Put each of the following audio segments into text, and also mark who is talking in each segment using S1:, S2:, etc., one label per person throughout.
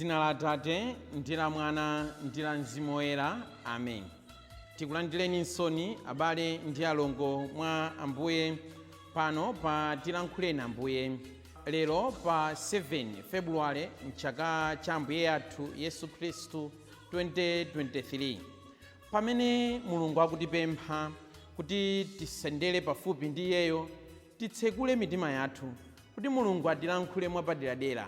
S1: Mdzina la Atate ndi la Mwana ndi la Mzimu Woyera, amen. Tikulandireni nsoni, abale ndi alongo mwa Ambuye, pano pa Tilankhuleni Ambuye lero pa 7 Februwale mchaka cha Ambuye athu Yesu Khristu 2023, pamene Mulungu akutipempha kuti tisendere pafupi ndi iyeyo, titsekule mitima yathu kuti Mulungu atilankhule mwapaderadera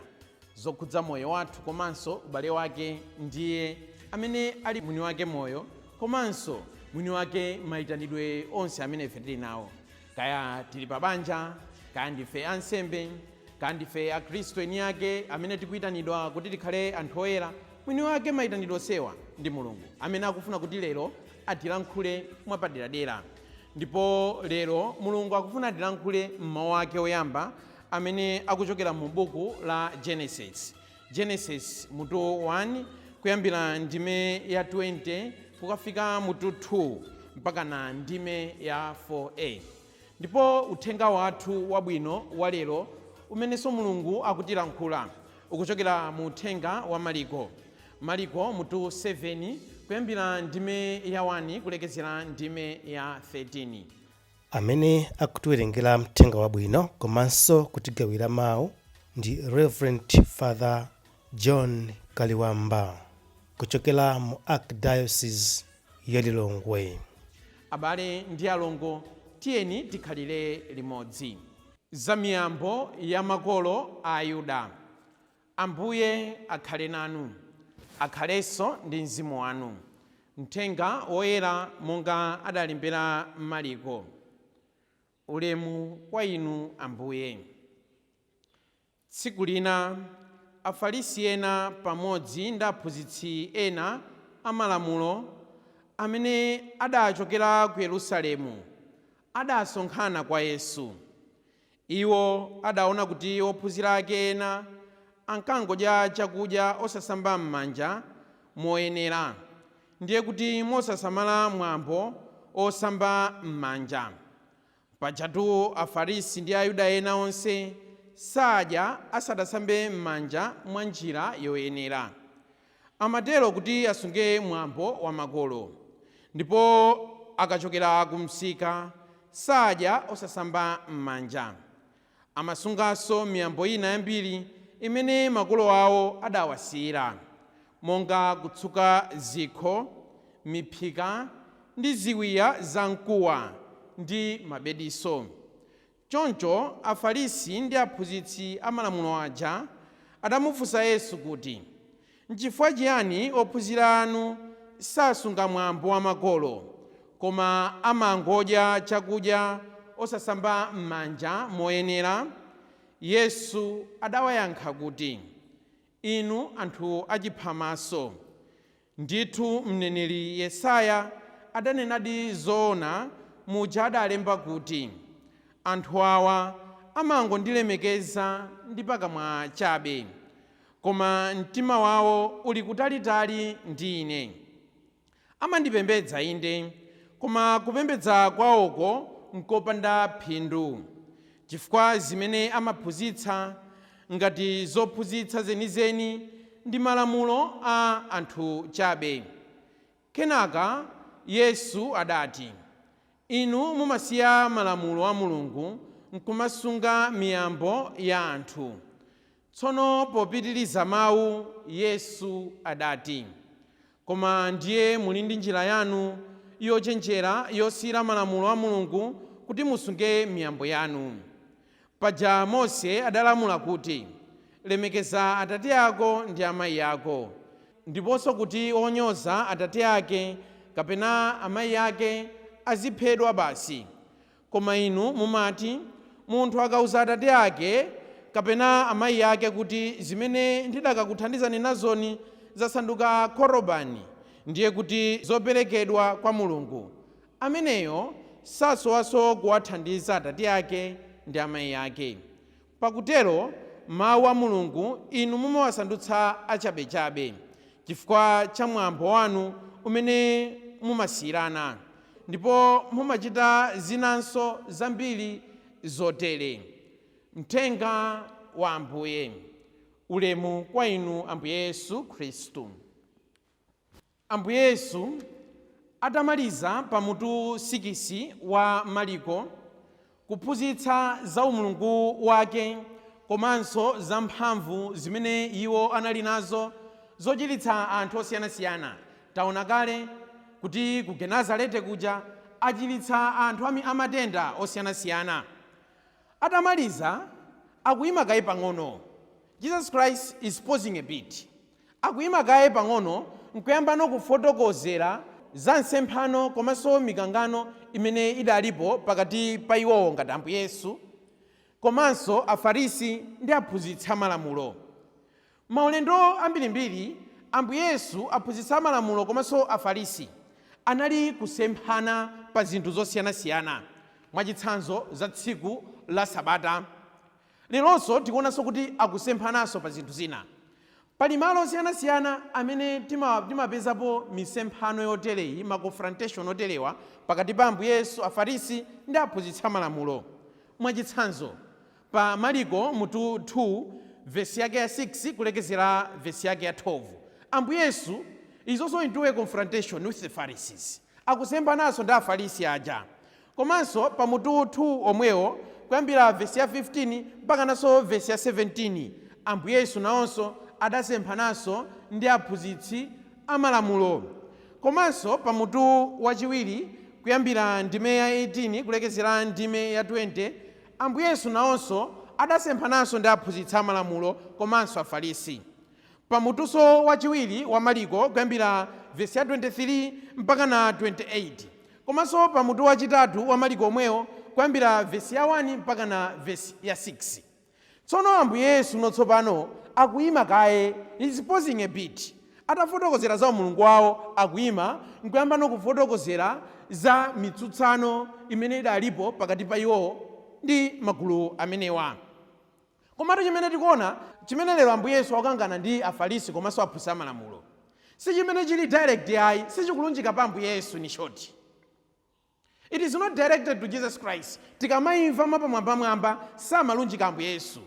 S1: zokhudza moyo wathu komanso ubale wake ndiye amene ali mwini wake moyo komanso mwini wake mayitanidwe onse amene ife tili nawo, kaya tili pa banja, kaya ndife ansembe, kaya ndife Akhristu eni ake amene tikuyitanidwa kuti tikhale anthu oyera. Mwini wake mayitanidwe onsewa ndi Mulungu amene akufuna kuti lero atilankhule mwapaderadera. Ndipo lero Mulungu akufuna atilankhule mmawu ake oyamba amene akuchokera mu buku la Genesis, Genesis mutu 1 kuyambira ndime ya 20 kukafika mutu 2 mpaka na ndime ya 4a. Ndipo uthenga wathu wabwino wa lero umenenso Mulungu akutilankhula ukuchokera mu uthenga wa Mariko, Mariko mutu 7 kuyambira ndime ya 1 kulekezera ndime ya 13.
S2: Amene akutiwerengera mthenga wabwino komanso kutigawira mawu ndi Reverend Father John Kaliwamba kuchokera mu Archdiocese ya Lilongwe.
S1: Abale ndi alongo, tiyeni tikhalire limodzi. Za miyambo ya makolo a Ayuda. Ambuye akhale nanu. Akhalenso ndi mzimu wanu. Mthenga woyera monga adalembera Mariko. Ulemu kwa inu, Ambuye. Tsiku lina Afarisi ena pamodzi ndi aphunzitsi ena amalamulo amene adachokera ku Yerusalemu adasonkhana kwa Yesu. Iwo adaona kuti ophunzira ake ena ankangodya chakudya osasamba m'manja moyenera, ndiye kuti mosasamala mwambo osamba m'manja. Pajatu Afarisi ndi Ayuda ena onse sadya asadasambe m'manja mwa njira yoyenera. Amatero kuti asunge mwambo wa makolo. Ndipo akachokera ku msika sadya osasamba m'manja. Amasunganso miyambo ina yambiri imene makolo awo adawasiyira, monga kutsuka zikho, miphika ndi ziwiya zamkuwa ndi mabediso. Choncho Afarisi ndi aphunzitsi amalamulo aja adamufunsa Yesu kuti, "Nchifukwa chiyani ophunzira anu sasunga mwambo wa makolo, koma amangodya chakudya osasamba m'manja moyenera?" Yesu adawayankha kuti, "Inu anthu achiphamaso, ndithu mneneri Yesaya adanenadi zoona muja adalemba kuti, 'Anthu awa amangondilemekeza ndi pakamwa chabe, koma mtima wawo uli kutalitali ndi ine. Amandipembedza inde, koma kupembedza kwawoko nkopanda phindu, chifukwa zimene amaphunzitsa ngati zophunzitsa zenizeni ndi malamulo a anthu chabe.'" Kenaka Yesu adati, "Inu mumasiya malamulo a Mulungu nkumasunga miyambo ya anthu." Tsono popitiriza mawu, Yesu adati, "Koma ndiye muli ndi njira yanu yochenjera yosiyira malamulo a Mulungu kuti musunge miyambo yanu. Paja Mose adalamula kuti, 'Lemekeza atate ako ndi amayi ako,' ndiponso kuti wonyoza atate ake kapena amayi ake aziphedwa basi. Koma inu mumati, munthu akauza atate ake kapena amayi ake kuti, 'Zimene ndidakakuthandizani nazoni zasanduka korobani,' ndiye kuti zoperekedwa kwa Mulungu, ameneyo sasowanso kuwathandiza atate ake ndi amayi ake. Pakutero mawu a Mulungu inu mumawasandutsa achabechabe chifukwa cha mwambo wanu umene mumasiyirana. Ndipo mumachita zinanso zambiri zotere." Mthenga wa Ambuye. Ulemu kwa inu, Ambuye Yesu Khristu. Ambuye Yesu atamaliza pamutu 6 wa Maliko kuphunzitsa za umulungu wake komanso za mphamvu zimene iwo anali nazo zochiritsa anthu osiyanasiyana, taona kale kuti ku Genazarete kuja achiritsa anthu amatenda osiyanasiyana. Atamaliza, akuyima kaye pang'ono. Jesus Christ is pausing a bit. Akuyima kaye pang'ono nkuyambano kufotokozera za msemphano komanso mikangano imene idalipo pakati pa iwowo ngati Ambuye Yesu komanso Afarisi ndi aphunzitsi amalamulo. Maulendo ambirimbiri Ambuye Yesu, aphunzitsi amalamulo komanso Afarisi anali kusemphana pa zinthu zosiyanasiyana, mwachitsanzo za tsiku la Sabata. Leronso tikuonanso kuti akusemphananso pa zinthu zina. Pali malo osiyanasiyana amene timapezapo misemphano yotereyi, ma confrontation oterewa pakati pa Ambuye Yesu, Afarisi ndi aphunzitsi amalamulo. Mwachitsanzo, pa Mariko mutu 2 vesi yake ya 6 kulekezera vesi yake ya 12, Ambuye Yesu is also into a confrontation with the Pharisees. Akusemphananso ndi Afarisi aja. Komanso pa mutu 2 omwewo, kuyambira vesi ya 15 mpaka naso vesi ya 17, Ambuye Yesu nawonso adasemphananso ndi aphunzitsi amalamulo. Komanso pa mutu wachiwiri, kuyambira ndime ya 18 kulekezera ndime ya 20, Ambuye Yesu nawonso adasemphananso ndi aphunzitsi amalamulo komanso Afarisi. Pamutuso wachiwiri wa Mariko, kuyambira vesi ya 23 mpaka na 28, komanso pamutu wachitatu wa Mariko omwewo, kuyambira vesi ya 1 mpaka na vesi ya 6. Tsono Ambuye Yesu notsopano akuyima kaye, is pausing a bit. Atafotokozera za umulungu wawo, akuyima nkuyamba nokufotokozera za mitsutsano imene idalipo pakati pa iwo ndi magulu amenewa. Komatu chimene tikuona, chimene lero Ambuye Yesu akukangana ndi Afarisi komanso aphunzitsi amalamulo, si chimene chili direct ayi, sichikulunjika pa Ambuye Yesu. In short, it is not directed to Jesus Christ. Tikamayimva mapamwambamwamba, samalunjika Ambuye Yesu.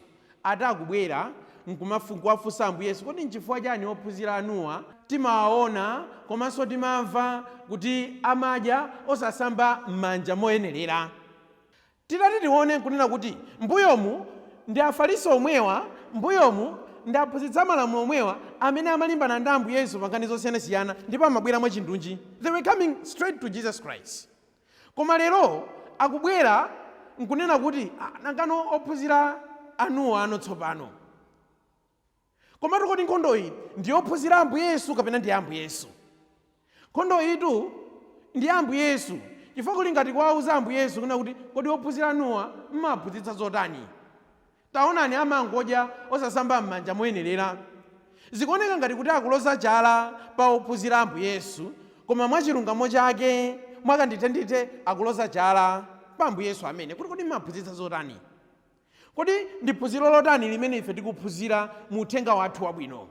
S1: Ati akubwera nkuwafunsa Ambuye Yesu, "Kodi nchifukwa chani ophunzira anuwa timawaona komanso timamva kuti amadya osasamba m'manja moyenerera?" Titati tione nkunena kuti mbuyomu ndi Afarisi omwewa, mbuyomu ndi aphunzitsi amalamulo omwewa amene amalimbana ndi Ambuye Yesu pa nkhani zosiyanasiyana, ndipo amabwera mwachindunji. They were coming straight to Jesus Christ. Koma lero akubwera nkunena kuti, "Ah, nangano ophunzira anuwa ano tsopano?" Komatu kodi nkhondoyi ndi yophunzira Ambuye Yesu kapena ndi Ambuye Yesu? Nkhondo itu ndi Ambuye Yesu, chifukwa kuli ngati kuwauza Ambuye Yesu kuna kuti, "Kodi ophunzira anuwa mmaphunzitsa zotani? Taonani, amangodya osasamba m'manja moyenerera." Zikuoneka ngati kuti akuloza chala pa ophunzira Ambuye Yesu, koma mwachilungamo chake, mwakandithendithe, akuloza chala pa Ambuye Yesu amene kuti, "Kodi mmaphunzitsa zotani?" Kodi ndi phunziro lotani limene ife tikuphunzira mu uthenga wathu wabwino?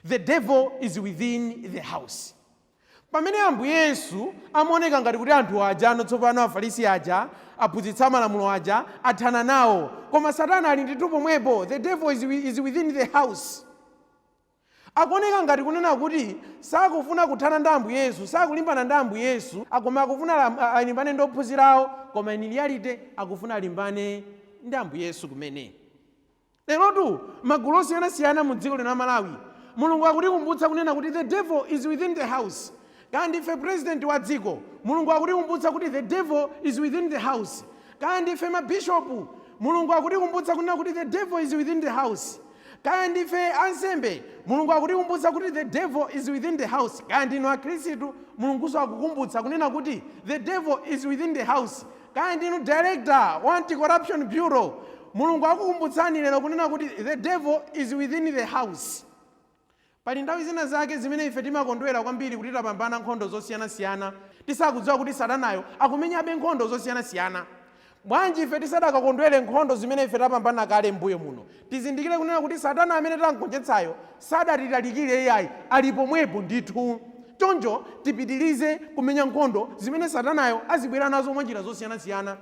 S1: The devil is within the house. Pamene Ambuye Yesu amaoneka ngati kuti anthu aja ano tsopano, Afarisi aja, aphunzitsa amalamulo aja, athana nawo, koma Satana ali ndithu pomwepo. The devil is within the house. Akuoneka ngati kunena kuti sakufuna kuthana ndi Ambuye Yesu, sakulimbana ndi Ambuye Yesu, koma akufuna alimbane ndi ophunzirawo, koma in reality akufuna alimbane ndi Ambuye Yesu kumene. Lerotu magulu osiyanasiyana mu dziko lino la Malawi, Mulungu akutikumbutsa kunena kuti the devil is within the house. Kaya ndife president wa dziko, Mulungu akutikumbutsa kuti the devil is within the house. Kaya ndife mabishopu, Mulungu akutikumbutsa kunena kuti the devil is within the house. Kaya ndife ansembe, Mulungu akutikumbutsa kuti the devil is within the house. Kaya ndinu akhristu, Mulungunso akukumbutsa kunena kuti the devil is within the house. Kaya ndinu director wa Anti-Corruption Bureau, Mulungu akukumbutsani lero kunena kuti the devil is within the house. Pali nthawi zina zake zimene ife timakondwera kwambiri kuti tapambana nkhondo zosiyanasiyana, tisakudziwa kuti Satanayo akumenyabe nkhondo zosiyanasiyana. Bwanji ife tisadakakondwere nkhondo zimene ife tapambana kale mbuyo muno? Tizindikire kunena kuti Satana amene tamgonjetsayo sadatitalikire iyayi, ali pomwepo ndithu. Choncho tipitirize kumenya nkhondo zimene Satanayo azibwera nazo mwa njira zosiyanasiyana.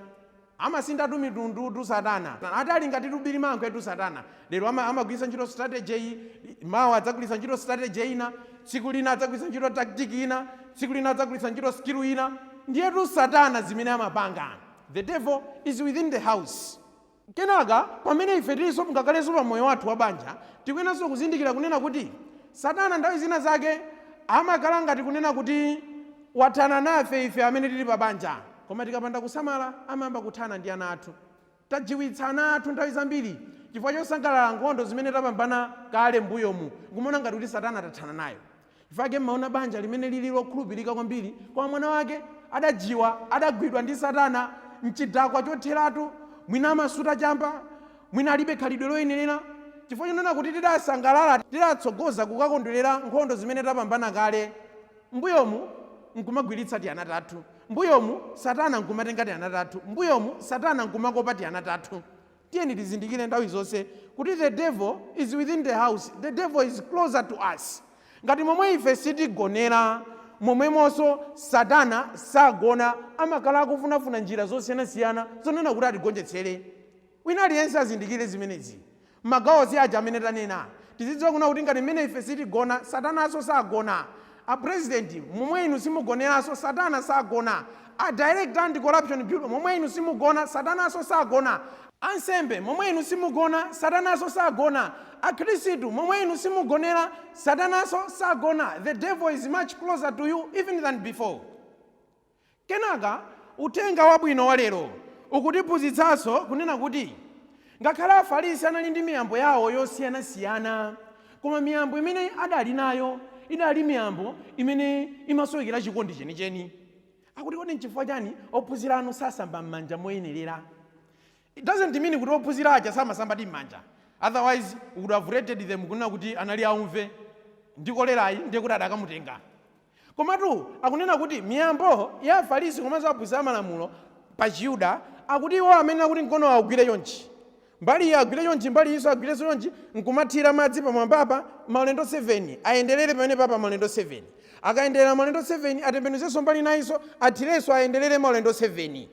S1: Amasinthatu mitundutu Satana. Ati ali ngati tubirimankhwe tu Satana. Lero amagwiritsa ntchito strategy iyi, mawa adzagwiritsa ntchito strategy ina, tsiku lina adzagwiritsa ntchito tactic ina, tsiku lina adzagwiritsa ntchito skill ina. Ndiyetu Satana zimene amapanga. The devil is within the house. Kenaka pamene ife tilinso ngakhalenso pa moyo wathu wa banja, tikuyenanso kuzindikira kunena kuti Satana nthawi zina zake amakhala ngati kunena kuti wathana nafe ife amene tili pa banja, koma tikapanda kusamala amayamba kuthana ndi ana athu. Tajiwitsa ana athu nthawi zambiri chifukwa chosangalala nkhondo zimene tapambana kale mbuyomu, nkumaona ngati kuti Satana tathana nayo. Chifukwa mmaona banja limene lili lokhulupirika kwambiri, koma mwana wake adajiwa, adagwidwa ndi Satana, mchidakwa chotheratu, mwina amasuta chamba, mwina alibe khalidwe loyenerera, chifukwa chonena kuti tidasangalala, tidatsogoza kukakondwerera nkhondo zimene tapambana kale mbuyomu, nkumagwiritsa tiana tathu mbuyomu. Satana nkumatenga tiana tathu mbuyomu, Satana nkumakopa tiana tathu. Tiyeni tizindikire nthawi zonse kuti the devil is within the house, the devil is closer to us. Ngati momwe ife sitigonera, momwemonso Satana sagona. Amakhala akufunafuna njira zosiyanasiyana zonena kuti atigonjetsere. Wina aliyense azindikire zimenezi. Magawo si aja amene tanena, tizidziwa kuna kuti ngati mmene ife sitigona, Satananso sagona. A president, momwe inu simugoneranso, Satana sagona. A director Anti Corruption Bureau, momwe inu simugona, Satananso sagona. Ansembe, momwe inu simugona, Satananso sagona. Akhristu, momwe inu simugonera, Satananso sagona. The devil is much closer to you even than before. Kenaka uthenga wabwino wa lero ukutiphunzitsanso kunena kuti ngakhale Afarisi anali ndi miyambo yawo yosiyanasiyana, koma miyambo imene adali nayo idali miyambo imene imasowekera chikondi chenicheni. Akuti, "Kodi nchifukwa chani ophunzira anu sasamba m'manja moyenerera?" It doesn't mean kuti ophunzira aja samasamba ndi m'manja, otherwise we would have rated them kunena kuti anali aumve ndi kolerayi, ndiye kuti adakamutenga. Komatu akunena kuti miyambo ya Afarisi komanso aphunzitsi amalamulo pa Chiyuda, akuti iwo amene akuti mkono agwire chonchi, mbali iyi agwire chonchi, mbali iyinso agwirenso chonchi, nkumathira madzi pamwambapa maulendo 7, ayenderere pamene papa maulendo 7. Akayenderera maulendo 7, atembenuzenso mbali inayinso, athirenso, ayenderere maulendo 7.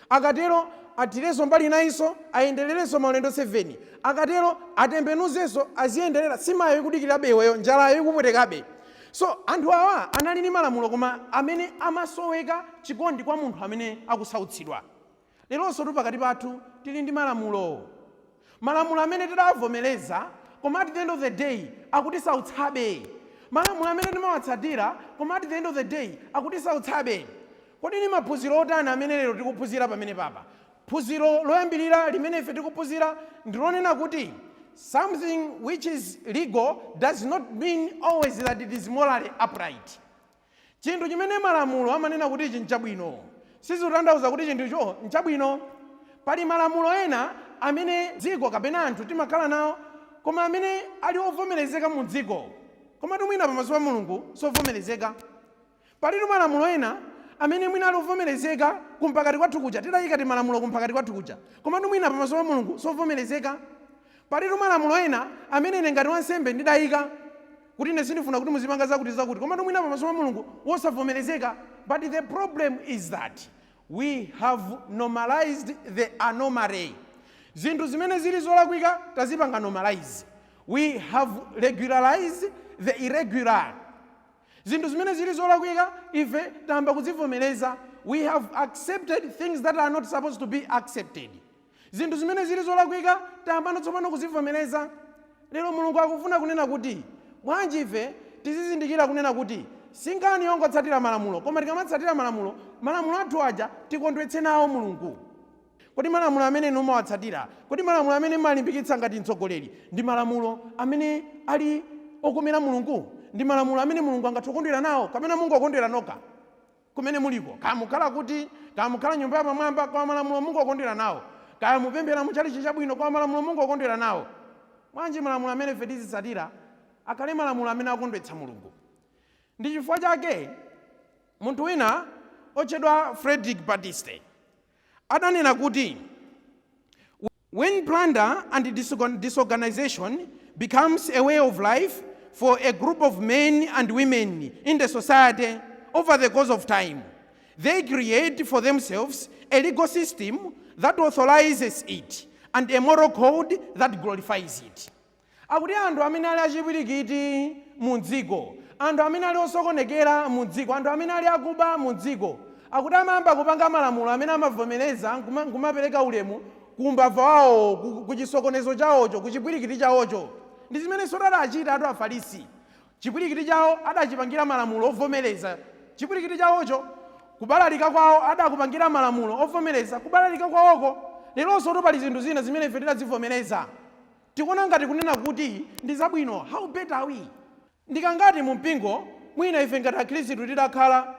S1: Akatero athirenso mbali inayinso, ayendererenso maulendo 7. Akatero atembenuzenso, aziyenderera. Simayo ikudikirabe iweyo, njalayo ikupwetekabe. So anthu awa anali ndi malamulo, koma amene amasoweka chikondi kwa munthu amene akusautsidwa. Leronso tu pakati pathu tili ndi malamulo, malamulo amene tidawavomereza, koma at the end of the day akutisautsabe. Malamulo amene timawatsatira, koma at the end of the day akutisautsabe. Kodi ni maphunziro otani amene lero tikuphunzira pamene papa? Phunziro loyambirira limene ife tikuphunzira ndilonena kuti something which is legal does not mean always that it is morally upright. Chinthu chimene malamulo amanena kuti ichi nchabwino, sizikutanthauza kuti chinthucho nchabwino. Pali malamulo ena amene dziko kapena anthu timakhala nawo, koma amene ali ovomerezeka mu dziko, komatu mwina pamaso pa Mulungu sovomerezeka. Palitu malamulo ena amene mwina ali ovomerezeka kumpakati kwathu kuja, tidayika ti malamulo kumpakati kwathu kuja, komatu mwina pamaso pa Mulungu sovomerezeka. Palitu malamulo ena amene ine ngati wansembe ndidayika kuti ine sindifuna kuti muzipanga zakuti zakuti, komatu mwina pamaso pa Mulungu wosavomerezeka. But the problem is that we have normalized the anomaly. Zinthu zimene zili zolakwika tazipanga normalize. We have regularized the irregular. Zinthu zimene zili zolakwika ife tayamba kuzivomereza. We have accepted things that are not supposed to be accepted. Zinthu zimene zili zolakwika tayambano tsopano kuzivomereza. Lero Mulungu akufuna kunena kuti bwanji ife tizizindikira kunena kuti si nkhani yongotsatira malamulo, koma tikamatsatira malamulo, malamulo athu aja tikondwetse nawo Mulungu. Kodi malamulo amene inu mumawatsatira, kodi malamulo amene mumalimbikitsa ngati mtsogoleri, ndi malamulo amene ali okomera Mulungu? Ndi malamulo amene Mulungu angathe kukondwera nawo, kapena mungokondwera nokha kumene muliko? Kaya mukhala kuti, kaya mukhala nyumba yapamwamba, koma malamulo mungokondwera nawo. Kaya mupemphera muchalichi chabwino, koma malamulo mungokondwera nawo. Bwanji malamulo amene ife tizitsatira akhale malamulo amene akondwetsa Mulungu? Ndi chifukwa chake munthu wina otchedwa Frederick Batiste adanena kuti, "When plunder and disorganization becomes a way of life for a group of men and women in the society over the course of time, they create for themselves a legal system that authorizes it and a moral code that glorifies it. Akuti anthu amene ali achipwirikiti mu dziko, anthu amene ali osokonekera mu dziko, anthu amene ali akuba mu dziko, akuti amayamba kupanga malamulo amene amavomereza nkumapereka ulemu kumbava wawo, ku chisokonezo chawocho, ku chipwirikiti chawocho. Ndi zimenenso adachita atu Afarisi. Chipwirikiti chawo adachipangira malamulo ovomereza chipwirikiti chawocho. Kubalalika kwawo adakupangira malamulo ovomereza kubalalika kwawoko. Leronso pali zinthu zina zimene ife tidazivomereza, tikuona ngati kunena kuti ndi zabwino. How better are we? Ndikangati mu mpingo mwina ife ngati Akhristu tidakhala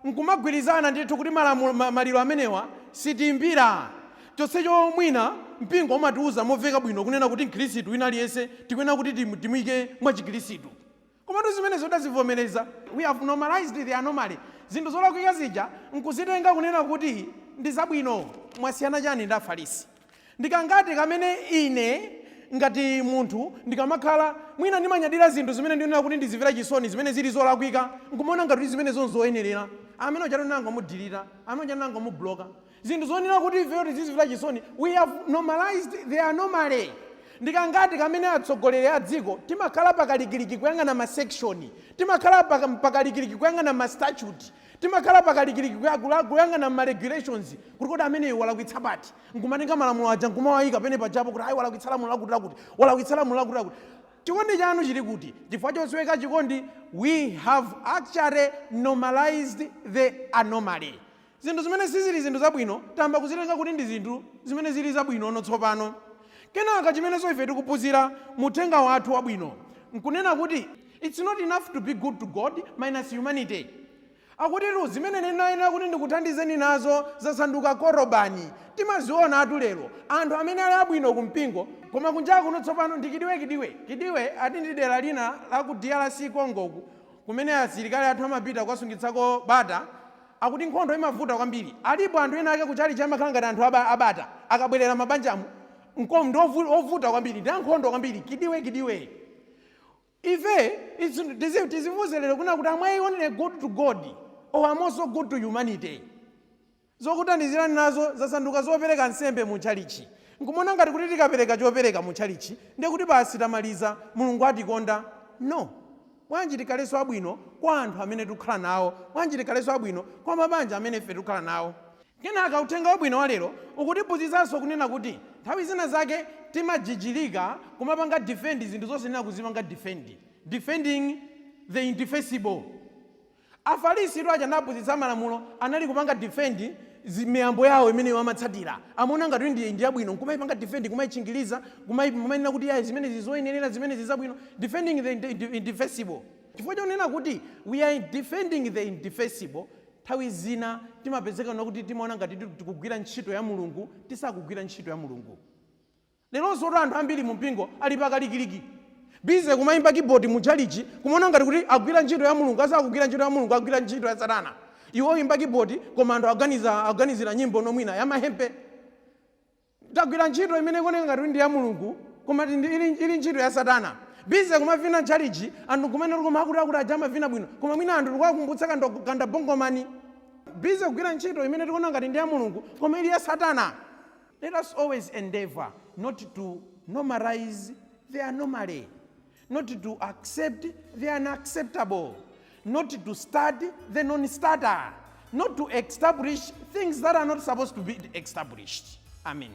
S1: nkumagwirizana ndithu kuti malamulo maliro amenewa sitimbira, chonsecho mwina mpingo umatiuza momveka bwino kunena kuti Mkhristu wina aliyense tikuyenera kuti timuyike mwa Chikhristu, komatu zimene zodazivomereza, we have normalized the anomaly. Zinthu zolakwika zija nkuzitenga kunena kuti ndi zabwino. Mwasiyana chani ndi Afarisi? Ndikangati kamene ine ngati munthu ndikamakhala mwina ndimanyadira zinthu zimene ndionera kuti ndizimvera chisoni, zimene zili zolakwika, nkumaona ngati kuti zimene zonzoyenerera, amene uchati nangomudilita, amene uchati nangomubloka, zinthu zonena kuti ifeyo tizizimvera chisoni, we have normalized the anomaly. Ndikangati kamene atsogoleri a dziko timakhala pakalikiliki kuyang'ana ma section, timakhala pakalikiliki kuyang'ana ma statute, timakhala pakalikiliki kuyang'ana ma regulations, kuti kodi ameneyo walakwitsa pati, nkumatenga malamulo aja nkumawayika pene pajapo kuti ayi, walakwitsa lamulo lakuti lakuti, walakwitsa lamulo lakuti lakuti. Chikondi chanu chili kuti? Chifukwa chosweka chikondi, we have actually normalized the anomaly. Zinthu zimene sizili zinthu zabwino tamba kuzitenga kuti ndi zinthu zimene zili zabwino ono tsopano. Kenaka chimenenso ife tikuphunzira muthenga wathu wabwino nkunena kuti it's not enough to be good to God minus humanity. Akutitu zimene ndinayenera kuti ndikuthandizeni nazo zasanduka korobani. Timaziona atu lero anthu amene ali abwino kumpingo, koma kunja kuno tsopano ndi kidiwe kidiwe kidiwe. Ati ndi dera lina la ku DRC Congo kumene asilikali athu amapita kukasungitsako bata. Akuti nkhondo imavuta kwambiri. Alipo anthu ena ake kuchali chamakhala ngati anthu abata, akabwerera mabanjamu nkom ndi ovuta kwambiri, ndi ankhondo kwambiri, kidiwe kidiwe. Ife tizifunse lero kuna kuti, am I only good to God or am also good to humanity? Zokuthandizirani nazo zasanduka zopereka nsembe mu tchalichi, nkumona ngati kuti tikapereka chopereka mu tchalichi ndiye kuti basi, tamaliza, Mulungu atikonda. No. Bwanji tikhalenso abwino kwa anthu amene tikukhala nawo? Bwanji tikhalenso abwino kwa mabanja amene ife tikukhala nawo? Kenaka uthenga wabwino wa lero ukutiphunzitsanso kunena kuti nthawi zina zake timajijilika kumapanga defend zinthu zosenera kuzipanga defend, defending the indefensible. Afarisi tu aja anaphunzitsa malamulo anali kupanga defend miyambo yawo imene iwo amatsatira. Amaona ngati ndi yabwino, nkumayipanga defend, kumayitchingiriza, kumanena kuti yayi, zimene zizoyenerera, zimene zizabwino, defending the indefensible. Chifukwa chonena kuti we are defending the indefensible, nthawi zina timapezeka kuti timaona ngati tikugwira ntchito ya Mulungu tisakugwira ntchito ya Mulungu. Leronso to anthu ambiri mu mpingo ali pakalikiliki, busy kumayimba keyboard mu chalichi, kumaona ngati kuti agwira ntchito ya Mulungu asakugwira ntchito ya Mulungu, agwira ntchito ya Satana. Iwo oyimba keyboard, koma anthu aganizira nyimbo nomwina ya mahempe. Tagwira ntchito imene ikuoneka ngati ndi ya Mulungu, koma ili ntchito ya Satana. Busy kumavina chalichi, anthu kumene koma akuti aja amavina bwino, koma mwina anthu tikuwakumbutsa kanda bongomani. Busy kugwira ntchito imene tikuona ngati ndi ya Mulungu, koma ili ya Satana. Let us always endeavor not to normalize the anomaly, not to accept the unacceptable, not to start the non-starter, not to establish things that are not supposed to be established. Amen.